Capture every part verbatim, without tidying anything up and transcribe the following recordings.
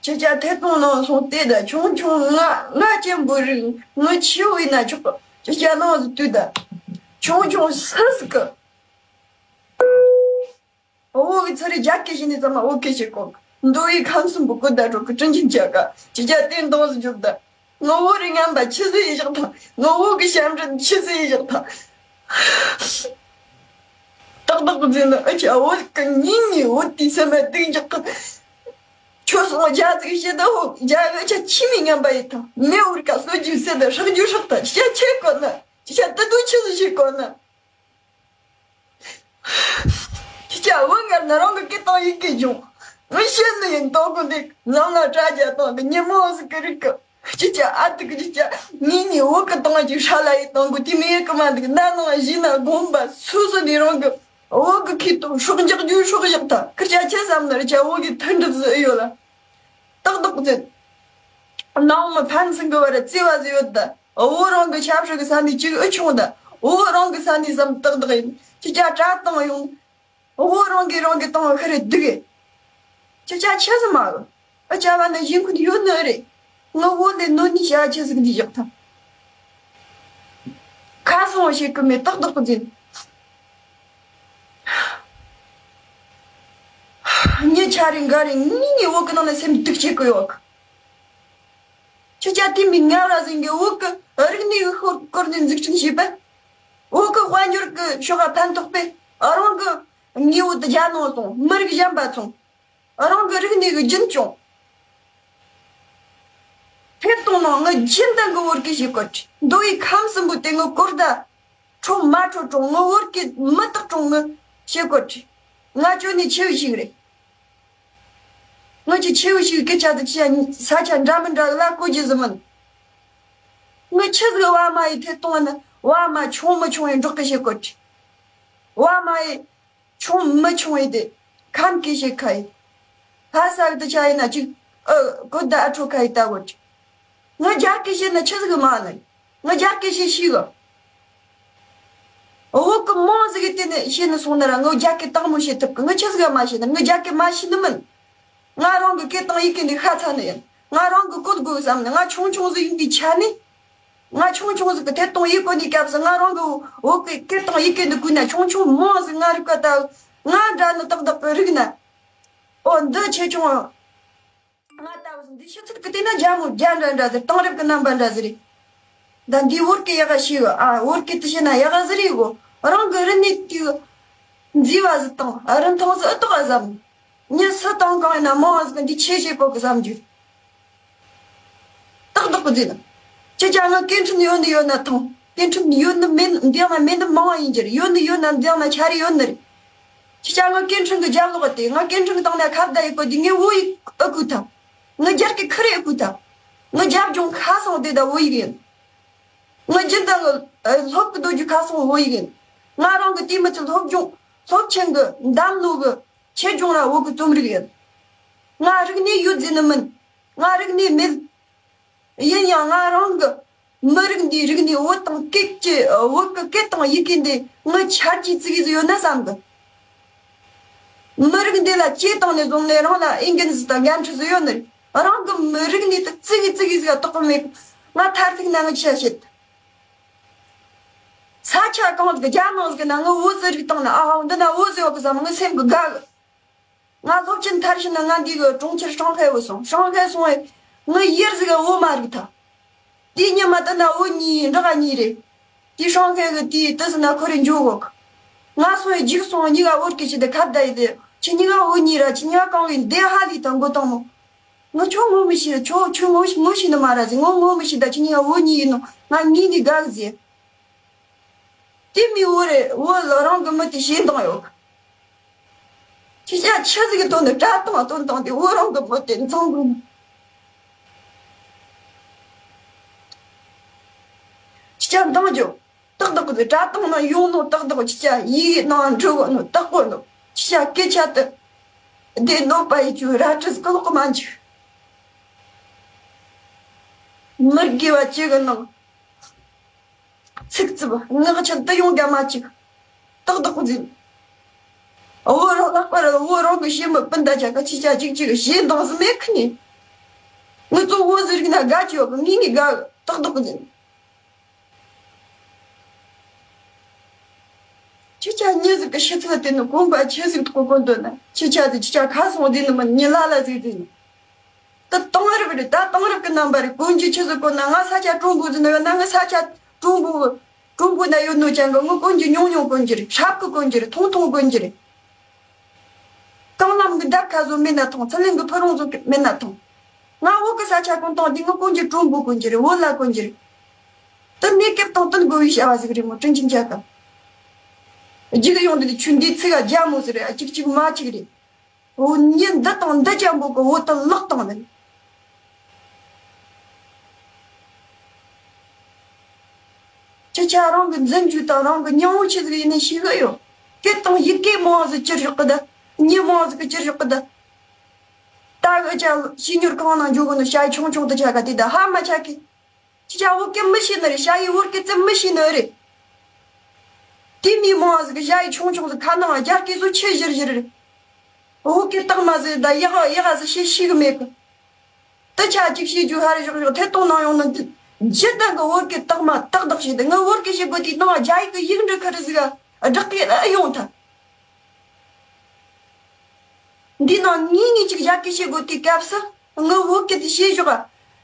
ཁྱེད་ཅག་ཐད་གཏོང་ནང་སོང་བལྟས་ད། ཆུང་ཆུང་ང་ང་ཅན་པོ་རིགས་ངི་ཆེ་བས་ན་ཆོག་ཁྱེད་ཅག་ནང་སུ་དུས་ད། ཆུང་ཆུང་སུ་སུ་གི། བོད་ཀྱི་ཚུ་རེ་རྒྱ་སྐད་བཤད་ནས་ཙམ་མ་བོད་སྐད་བཤད་གོ། མདོ་ཡི་ཁམས་གསུམ་པོ་ཀུན་ད་འགྲོ་གི་དྲིན་ཅན་ཅག་ག་ཁྱེད་ཅག་བསྟན་དང་སུ་འཇུག་ད། ངོ་བོ་རེ་ངན་པ་ཆི་ཟིག་ཡིན་བཞག་དང་། ངོ་བོ་གི་ཞབས་འདྲེན་ཆི་ཟིག་ཡིན་བཞག་དང་། ཏག་ཏག་གི་ཟེར་ན་ཨ་ཅག་བོད་གི་ཉིན་ཉིན་བོད་དེའི་སེམས་མ་སྡུག་འཇག་གི། ཁྱོད་སོང་རྒྱ་ཟིག་བཤད་ད། ཧོ་རྒྱ་གི་ཨ་ཅག་ཆི་མི་ངན་པ་ཡིན་དང་། མེ་འུར་ཀ་གསོད་རྒྱུ་ཟེར་ད། ཧྲག་རྒྱུ་ཧྲག་ད། ཁྱེད་ཅག་ཆི་གོ་ན། ཁྱེད་ཅག་དུ་དུ་ཆི་ཟིག་བཤད་གོ་ན། ཁྱེད་ཅག་བུ་ངར་ན་རང་གི་སྐད་དང་ཡི་གེ་སྦྱོང་། ངས་བཤད་ནི་ཡིན། དང་གོ་འདི་འཛམ་ལ་དྲ་རྒྱ་དང་གི་ཉི་མོ་ཟིག་གི་རིགས་གི། ཁྱེད་ཅག་ཨ་ཏི་གི་ཁྱེད་ཅག་ངེད་གཉིས་བོད་གི་དང་ཅིག་ཧྲ་ལ་ཡི་དང་གོ་དེ་མི་ཡི་གི་མ་འདུག་ན་ནང་བཞིན་ན་དགོན་པ་སུ་སུ་ནས་རང་གི་བོད་གི་ཁེ་ཏོ་སྲོག་འཇག་རྒྱུ་སྲོག་བཞག་ད། ཁིར་ཅག་ཆེ་བསམ་ནར་ཅག་བོད་གི་མཐུན་སྒྲིལ་ཟིག་ཨེ་ཡོད་ལ། ཏག་ཏག་ཟེར། ནང་མི་ཕན་ཚུན་གི་བར་བརྩེ་བ་ཟིག་ཡོད་ད། བོད་རང་གི་ཆབ་སྲིད་གི་ས་ནས་ཅིག་ཨེ་བྱུང་ད། བོད་རང་གི་ས་ནས་ཙམ་ཏག་ཏག་ཡིན། ཁྱེད་ཅག་གྲ་བཏང་ཡོང་། བོད་རང་གི་རང་གི་བཏང་བ་ཁ་རེ་སྡུག་གི། ཁྱེད་ཅག་ཆི་ཟིག་མ་གི། ཨ་ཅག་བ་ནི་གཞན་ཁུལ་ཡོད་ནི་རེད། ང་བོད་ལས་ནོ་ནི་བྱ་ཆི་ཟིག་འདི་བཞག་ཐང་། ཁ་སང་བ་ཞིག་གི་མེ་ཏག་ཏག་གི་འཛིན། ཉེ་ཆ་རེ་འགའ་རེ་ངེད་གཉིས་བོད་གི་ནང་ན་སེམས་སྡུག་བྱེད་གི་ཡོད་གི། ཁྱེད་ཅག་དེ་མི་ངལ་བ་ཟིན་གི་བོད་གི་རིག་གནས་གི་ཤོག་སྐོར་ནས་འཛུགས་སྐྲུན་བྱས་པས། བོད་གི་དཔལ་འབྱོར་གི་ཕྱོགས་ག་ཕན་ཐོགས་པས། རང་གི་དངོས་བོ་དུ་རྒྱ་ནང་སོང་། མི་རིགས་གཞན་པ་སོང་། རང་གི་རིག་གནས་གི་རྒྱུན་སྐྱོང་། ཐད་གཏོང་ནང་ངི་རྒྱུན་ལྡན་གི་བོད་སྐད་བཤད་གོ་དྲི། མདོ་ཡི་ཁམས་གསུམ་པོ་དེ་ངི་གོར་ད། ཁྲོ་མ་ཁྲོ་གྲོང་ངི་བོད་སྐད་མི་དག་གྲོང་ངི་བཤད་གོ་དྲི། ང་ཅོ་ནི་ཆེ་བ་ཞིག་རེད། ངི་ཅི་ཆེ་བ་ཞིག་སྐད་ཆ་དུ་ཅི་ཡ་ས་ཆ་འདྲ་མི་འདྲ་ལ་གོ་རྒྱུ་ཟི་མིན། ངི་ཆི་ཟིག་བ་མ་ཡི་ཐད་གཏོང་ནི་བ་མ་ཆུང་མི་ཆུང་ཡི་འབྲོག་གི་བཤད་གོ་དྲི། བ་མ་ཡི། ཆུང་མི་ཆུང་ཡི་དེ། ཁམས་སྐད་བཤད་ཁ་ཡི། ལྷ་ས་གི་དུ་ཆ་ཡིན་ན་ཅིག་ཨ་གོ་ད་ཨ་ཁྲོ་ཁ་ཡི་ད་གོ་ཅིག་ང་རྒྱ་སྐད་བཤད་ན་ཆི་ཟིག་མ་ནི། ང་རྒྱ་སྐད་བཤད་ཤེས་གི། བོད་གི་མང་ཟིག་གི་དེ་ནི་བཤད་ནི་སོང་ན་ར་ང་རྒྱ་སྐད་དྭངས་མོ་བཤད་ཐུབ་གི། ང་ཆི་ཟིག་མ་བཤད་ན། ང་རྒྱ་སྐད་མ་ཤེས་ནི་མིན། ང་རང་གི་སྐད་དང་ཡི་གེ་འདི་ཤ་ཚ་ནི་ཡིན། ང་རང་གི་བཀོལ་དགོས་བསམ་ནི། ང་ཆུང་ཆུང་ཟིག་ཡིན་པའི་ཆ་ནས། ང་ཆུང་ཆུང་ཟིག་གི་ཐད་གཏོང་ཡིག་བཀོད་ནས་སྐབས་སུ་ང་རང་གི་བོད་ཀྱི་སྐད་དང་ཡི་གེ་འདི་བཀོད་ན་ཆུང་ཆུང་མང་ཟིག་ང་རིག་པ་ལྟ་བུ། ང་འདྲ་ནི་ཏག་ཏག་གི་རིག་ན། ཨོ་འདི་ཆེ་ཆུང་། ང་ལྟ་བུ་ཟིག་འདི་ཕྱི་ཚུལ་གི་བལྟས་ན་རྒྱ་མོ་རྒྱ་འདྲ་འདྲ་ཟིག་དེང་རབས་ཀྱི་རྣམ་པ་འདྲ་ཟིག་རེད། ད་འདི་བོད་སྐད་ཡག་ག་ཤེས་གི། ཨ་བོད་སྐད་དུ་བཤད་ན་ཡག་ག་ཟིག་རེད་གོ། རང་གི་རིག་གནས་དེ་མཛེས་པ་ཟིག་དང་རིན་ཐང་ཟིག་ཨེ་ཐོགས་ག་བསམ། མྱི་སུ་དང་གང་ཡིན་ན་མང་བ་ཟིག་འདི་ཆེ་བྱེད་གོ་གི་བསམ་རྒྱུ། ཏག་ཏག་གི་འཛིན། ཁྱེད་ཅག་ང་སྐད་འཕྲིན་ཡོད་ནི་ཡོད་ན་ཐང་། སྐད་འཕྲིན་ཡོད་ནི་མེད་འདི་ཡང་ན་མེད་ནི་མང་བ་ཡིན་རྒྱུ་རེད། ཡོད་ནི་ཡོད་ན་འདི་ཡང་ན་ཆ་རེ་ཡོད་ནི་རེད། ཁྱེད་ཅག་ང་སྐད་འཕྲིན་གི་རྒྱབ་ལོག་སྟེ། ང་སྐད་འཕྲིན་གི་སྟེང་ན་ཁ་བརྡ་ཡི་གོ་འདི་ངས་བོད་ཡིག་ཨེ་བཀོལ་ཐལ། ང་རྒྱ་སྐད་ཁེར་ཨེ་བཀོལ་ཐལ། ང་རྒྱབ་ལྗོངས་ཁ་སང་དེ་ད་བོད་ཡིག་ཡིན། ང་རྒྱུན་ལྡན་གི་ཨ་སློབ་གི་སྡོད་རྒྱུ་ཁ་སང་བོད་ཡིག་ཡིན། ང་རང་གི་དེ་མི་ཚེ་སློབ་སྦྱོང་སློབ་ཆེན་གི་འདམ་ལོ་གི་ཆེད་སྦྱོང་ར་བོད་གི་རྩོམ་རིག་ཡིན། ང་རིག་གནས་ཡོད་ཟེར་ནི་མིན། ང་རིག་གནས་མེད། ཡིན་ཡང་ང་རང་གི་མི་རིགས་འདིའི་རིག་གནས། བོད་དང་སྐད་ཀྱི་བོད་ཀྱི་སྐད་དང་ཡི་གེ་འདི་ངི་ཆ་རྒྱུས་བརྩི་གི་ཟིག་ཡོད་ན་བསམ་གི། མི་རིགས་འདི་ལ་སྐྱེས་བཏང་ནས་བཟུང་ནས་རང་ལ་འོས་འགན་ཟིག་དང་འགན་འཁྲི་ཟིག་ཡོད་ནི་རེད། རང་གི་མི་རིགས་འདི་དག་བརྩི་གི་བརྩི་གི་ཟིག་ལ་དོགས་གི་མེད། ང་མཐར་ཐུག་ན་ངི་ཆ་བཤད། ས་ཆ་གང་ཟིག་རྒྱ་ནང་ཟིག་ན་ངི་བོད་ཟིག་རིག་བཏང་ན། ཨ་ཧོ་འདི་ན་བོད་ཟིག་ཡོད་གི་བསམ། ངི་སེམས་གི་དགའ་གི། ང་སློབ་ཆེན་མཐར་ཕྱིན་ན་ང་འདི་གི་གྲོང་ཁྱེར་ཧྲང་ཧའེ་བུད་སོང་། ཧྲང་ཧའེ་སོང་བས་ངི་ཡུལ་ཟིག་ག་བོད་མ་རིག་ཐལ། དེའི་ཉི་མ་དེ་ན་བོད་གཉིས་འབྲེལ་བ་གཉིས་རེད། དེ་ཧྲང་ཧའེ་གི་དེའི་དེ་ཟིག་ན་ཁོ་རེ་འཇོག་གོ་གི། ང་སོང་བས་འཇིགས་སོང་། གཉིས་ཀ་བོད་སྐད་ཆ་དེ་ཁ་བརྡ་ཡི་དེ། ཁྱེད་གཉིས་ཀ་བོད་གཉིས་ར། ཁྱེད་གཉིས་ཀ་གང་གི་འདི་ཧ་ལས་དང་མགོ་དང་མོ། ང་ཁྱོད་ངོ་མི་ཤེས། ཁྱོད་ཁྱོད་ངོ་ཤེས་ངོ་ཤེས་ནི་མ་ར་ཟིག་ངོ་ངོ་མི་ཤེས། ད་ཁྱེད་གཉིས་ཀ་བོད་གཉིས་ཡིན་ནོ་ང་ངེས་ནས་དགའ་གི་ཟེར། དེ་མི་བོད་རེད། བོད་ལ་རང་གི་མི་དེ་ཞེད་སྣང་ཡོད། ཁྱེད་ཅག་ཆི་ཟིག་གི་དོན་དུ་གྲ་དང་དོན་དང་དེ་བོད་རང་གི་མི་དེ་འཛིང་དགོས་ནོ། ཁྱེད་ཅག་འདང་རྒྱོབ། ཏག་ཏག་གི་གྲ་དང་ནང་ཡོང་ནོ་ཏག་ཏག་ཁྱེད་ཅག་ཡིག་ནང་འབྲི་གོ་ནོ་ཏག་གོ་ནོ། ཁྱེད་ཅག་སྐད་ཆ་དེ་བདེན་ནོ་པ་ཡི་ཆུ་ར་ཏྲི་ཟིག་ལོག་མ་འཇུ། མི་དགེ་བ་ཅི་གི་ནང་། ཚིག་རྩུབ་ངག་འཁྱལ་དུ་ཡོང་རྒྱ་མ་གཅིག་ཏག་ཏག་འཛིན། བོད་རང་ལྷག་པར་བོད་རང་གི་ཤེས་མི་སྤུན་ཟླ་ཅག་གི་ཁྱེད་ཅག་གཅིག་གཅིག་ཞེད་སྣང་ཟིག་མེད་ཁི་ནི། ངུ་ཚོ་བོད་ཟེར་གི་ན་དགའ་ཅི་ཡོད་གི། ངས་ངས་དགའ་ཏག་ཏག་ཡིན། ཁྱེད་ཅག་མྱི་ཟིག་གི་ཤི་ཚུལ་དེ་ནི་གོམ་པ་ཆི་ཟིག་ཐོག་གོ་འདོད་ན། ཁྱེད་ཅག་དེ་ཁྱེད་ཅག་ཁ་སང་དེ་ནི་མི་མྱི་ལ་ལ་ཟིག་དེ་ནི། ད་དེང་རབས་རེད། ད་དེང་རབས་ཀྱི་རྣམ་པ་རེད། གོན་རྒྱུ་ཆི་ཟིག་གོན་ན། ང་ས་ཆ་ཀྲུང་གོ་ཟིག་ནི་ཡོད་ན། ང་ས་ཆ་ཀྲུང་གོ་ཀྲུང་གོ་ན་ཡོད་ནོ་ཅང་གི། ངི་གོན་རྒྱུ་ཉུང་ཉུང་གོན་རྒྱུ་རེད། ཧྲབ་གི་གོན་རྒྱུ་རེད། ཐུང་ཐུང་གོན་རྒྱུ་རེད། རྐང་ལམ་གི་འདབ་ཁ་བཟོ་མེད་ན་ཐང་། ཚུར་ལེན་གི་ཕུ་རུང་བཟོ་མེད་ན་ཐང་། ང་བོད་གི་ས་ཆ་གོན་སྟངས་འདི། ངི་གོན་རྒྱུ་ཀྲུང་གོ་གོན་རྒྱུ་རེད། བོད་ལྭ་གོན་རྒྱུ་རེད། ད་གནས་སྐབས་དང་བསྟུན་དགོས་པའི་བྱ་བ་ཟིག་རེད་མོ། དྲིན་ཆེན་ཆ་ག་རྒྱུགས་ཡོང་དུས་ཆུ་འདིའི་ཚིག་ག་རྒྱ་མོ་ཟིག་རེད། ཨ་ཅིག་ཅིག་མ་ཅིག་རེད། འོ་མྱི་འདི་དང་འདི་ཅན་པོ་གི་བོད་དུ་ལག་བཏང་ནི། ཁྱེད་ཅག་རང་གི་འཛིན་སྐྱོང་དང་རང་གི་སྙིང་བོ་ཆི་ཟིག་ཡིན་ནི་ཤེས་གི་ཡོད། སྐད་དང་ཡི་གེ་མང་ཟིག་ཅི་རིག་གི་ད། མྱི་མང་ཟིག་གི་ཅི་རིག་གི་ད། ད་འུ་ཅག་བྱིས་གཉོར་ཁང་ནང་འཇོག་གི་ནི་ཞ་ཡི་ཆུང་ཆུང་དུ་ཆ་ག་དེ་ད་ཧ་མ་ཆ་གི། ཁྱེད་ཅག་བོད་སྐད་མི་ཤེས་ནི་རེད། ཞ་ཡི་བོད་སྐད་ཙམ་མི་ཤེས་ནི་རེད། དེ་མི་མང་ཟིག་གི་ཞ་ཡི་ཆུང་ཆུང་ཟིག་ཁ་ནང་རྒྱ་སྐད་བཟོ་ཆི་བཞིར་བཞིར་རེད། བོད་སྐད་དག་མ་ཟིག་ད་ཡག་ཡག་ཟིག་ཤེས་ཤེས་གི་མེད་གི། དེ་ཆ་གཅིག་བྱེད་རྒྱུ་ཧར་ཞོག་ཞོག་ཐད་གཏོང་ནང་ཡོང་ནི་འདི། ཇི་ལྟར་གི་བོད་སྐད་དག་མ་ཏག་ཏག་བྱས་ཏེ། ངི་བོད་སྐད་བཤད་དགོས་དུས་ནང་རྒྱ་ཡིག་གི་ཡིག་འབྲུ་ཁ་རི་ཟིག་ག་བསྒྲགས་གི་ཨེ་ཡོང་ཐལ། འདི་ནང་ངེད་གཉིས་གཅིག་རྒྱ་སྐད་བཤད་དགོས་དུས་སྐབས་སུ། ངི་བོད་སྐད་དེ་བཤད་ཞོག་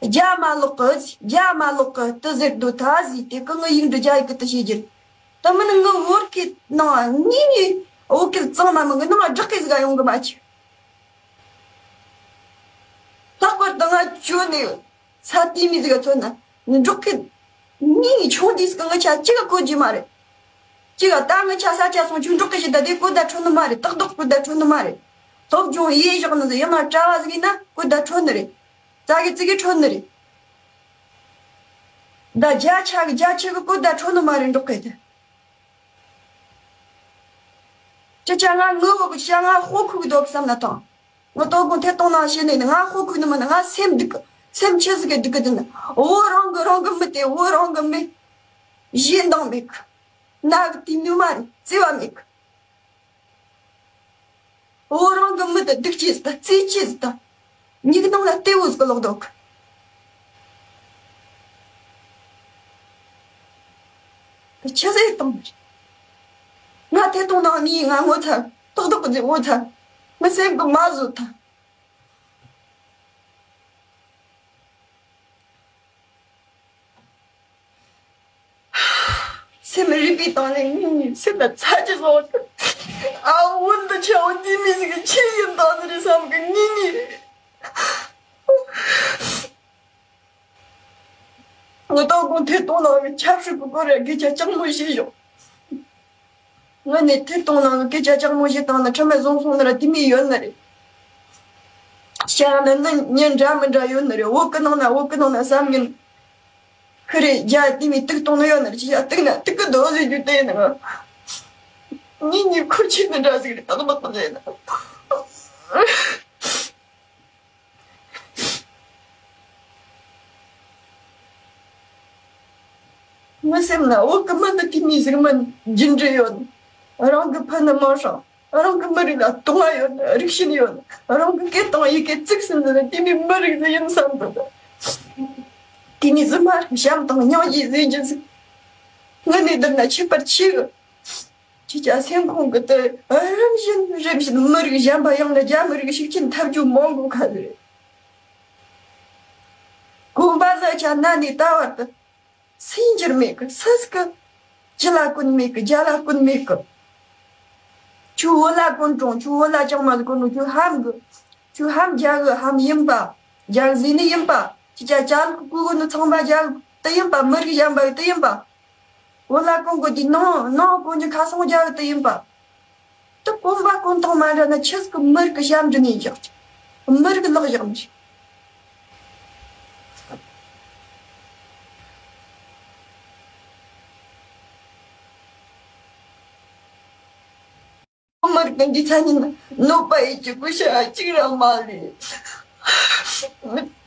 རྒྱ་མ་ལོག་གི། རྒྱ་མ་ལོག་གི་དེ་ཟེར་འདུག་ད་ཟིག་དེ་གི་ངི་ཡིག་འབྲུ་རྒྱ་ཡིག་གི་དེ་བཤད་རྒྱུ། ད་མིན་ངི་བོད་སྐད་ནང་ངེད་གཉིས་བོད་སྐད་གཙང་མ་མིན་གི་ནང་བསྒྲགས་གི་ཟིག་ག་ཡོང་གི་མ་བྱུང་། ལྷག་པར་དུ་ང་བཅོས་ནས་ས་དེ་མི་ཟིག་ག་མཚོན་ན་འབྲོག་ཁུལ་མི་ཆུང་དུས་སུ་ངི་ཆ་གཅིག་ག་གོ་རྒྱུ་མ་རེད། གཅིག་ག་ད་ངི་ཆ་ས་ཆ་སོང་ཆུང་འབྲོག་ཁུལ་ཞིག་ད་དེ་གོ་བརྡ་འཕྲོད་ནི་མ་རེད། ཏག་ཏག་གོ་བརྡ་འཕྲོད་ནི་མ་རེད། སློབ་སྦྱོང་ཡེ་བཞག་ནི་ཟིག་ཡང་ན་གྲྭ་བ་ཟིག་ཡིན་ན་གོ་བརྡ་འཕྲོད་ནི་རེད། ཙ་གི་ཙི་གི་འཕྲོད་ནི་རེད། ད་བརྒྱ་ཆ་གི་བརྒྱ་ཆ་གི་གོ་བརྡ་འཕྲོད་ནི་མ་རེད་འབྲོག་ཁུལ་དེ། ཅི་ཆ་ང་ངུ་བོ་གི་ཆ་ང་ཧོ་ཁུག་གི་འདུག་བསམ་ན་ཐང་། ང་ཏོ་གུང་ཐེ་གཏོང་ནང་བཤད་ནས་ང་ཧོ་ཁུག་ནི་མིན། ང་སེམས་སྡུག་གི། སེམས་ཆི་ཟིག་གི་སྡུག་གི་འདུག་ན། བོད་རང་གི་རང་གི་མི་དེ། བོད་རང་གི་མི་གཞས་འདང་མེད་གི། ན་གི་དུས་ནུ་མ་རེད། བརྩེ་བ་མེད་གི། བོད་རང་གི་མི་དེ་སྡུག་ཅི་ཟིག་ད། བརྩེ་ཅི་ཟིག་ད། མྱིག་ནང་ལ་ལྟེ་བོ་ཟིག་ལོག་འདུག་ད་ཆི་ཟིག་བཏང་ནི་རེད། ང་ཐད་གཏོང་ནང་ནི་ང་ངོ་ཚ། ཏག་ཏག་གི་ངོ་ཚ། ང་སེམས་གི་མ་བཟོད་ཐལ། སེམས་རིག་པའི་སྟེང་ནས་ངེད་གཉིས་སེམས་ལ་ཚ་གྱི་བཟོ་བ། ཨ་འོན་ཏེ་ཆ་བོ་འདི་མི་ཟིག་གི་ཆི་ཡིན་བཏང་ནི་རེད་བསམ་གི་ངེད་གཉིས། ངི་ཏོ་གུང་ཐད་གཏོང་ནང་གི་ཆབ་སྲིད་ཀྱི་སྐོར་ར་སྐད་ཆ་ལྕགས་མོ་བཤད་ཞོག་ངི་ནས་ཐད་གཏོང་ནང་གི་སྐད་ཆ་ལྕགས་མོ་བཤད་སྟངས་ནི་ཁྲིམས་མེད་བཟུང་སོང་ནི་ར་དེ་མི་ཡོད་ནི་རེད། ཤ་ནི་ནི་མྱི་འདྲ་མི་འདྲ་ཡོད་ནི་རེད། བོད་གི་ནང་ན་བོད་གི་ནང་ན་བསམ་ངན་ཁི་རེད། རྒྱ་དེ་མི་དུག་གཏོང་ནི་ཡོད་ནི་རེད། ཅི་ཡ་དུག་ན་དུག་གི་དོ་ཟེར་རྒྱུ་དེ་ཡིན་ནི། ངེད་གཉིས་ཁུར་ཆེ་ནི་འདྲ་ཟིག་རེད། ཏག་ཏག་ཟེར་ན། ངའི་སེམས་ན་བོད་ཀྱི་མི་ནི་དེ་མི་ཟིག་མིན་རྒྱུ་འབྲས་ཡོད། རང་གི་ཕུ་ནུ་མང་ཧྲང་། རང་གི་མི་རིགས་ལ་དུང་བ་ཡོད། རིགས་ཞེན་ཡོད། རང་གི་སྐད་དང་ཡི་གེ་གཙིགས་སུ་འཛིན་ནི་དེ་མི་མི་རིགས་ཟིག་ཡིན་བསམ་འདུག་དེ་ནི་རྫུན་མ་རེད། བྱམས་དང་སྙིང་རྗེ་ཟེར་རྒྱུ་ཟིག་ངའི་ནས་བསྡུར་ན་ཁྱད་པར་ཆེ་གི། ཁྱེད་ཅག་སེམས་ཁོང་གི་དེ་རིམ་བཞིན་རིམ་བཞིན་མི་རིགས་གཞན་པ་ཡང་ན་རྒྱ་མི་རིགས་ཤུགས་ཆེན་ཐབས་ཇུས་མང་དགོས་ཁ་ཟེར། གོམ་པ་ལ་ཆ་ན་ནས་ད་བར་དུ་སུས་འགྱུར་མེད་གི། སུས་གི་ཅི་ལ་ཀུན་མེད་གི། རྒྱ་ལ་ཀུན་མེད་གི། ཁྱོད་བོད་ལ་ཀུན་གྲོང་། ཁྱོད་བོད་ལ་ཅང་མ་ཟིག་ཀུན་ནོ། ཁྱོད་ཧམ་གི། ཁྱོད་ཧམ། རྒྱ་གི་ཧམ་ཡིན་པ། རྒྱ་གི་ཟེར་ནི་ཡིན་པ། ཁྱེད་ཅག་ཅ་ལག་གི་ཀུ་གུ་ནི་ཚང་མ་རྒྱ་གི་དེ་ཡིན་པ། མི་རིགས་གཞན་པ་གི་དེ་ཡིན་པ། བོད་ལ་གོན་དགོས་དུས་ནང་ནང་གོན་རྒྱུ་ཁ་སང་རྒྱ་གི་དེ་ཡིན་པ། དེ་གོན་པ་གོན་སྟངས་མ་འདྲ་ན་ཆི་ཟིག་གི་མི་རིགས་གི་ཞབས་འདྲེན་ཡིན་ཀྱང་། མི་རིགས་གི་ལག་བཞག་ནི་ཞིག་མི་རིགས་འདི་ཚ་ཉིན་གནོད་པ་ཡི་གི་གུ་ཤ་གཅིག་ར་མ་ལུས། མི་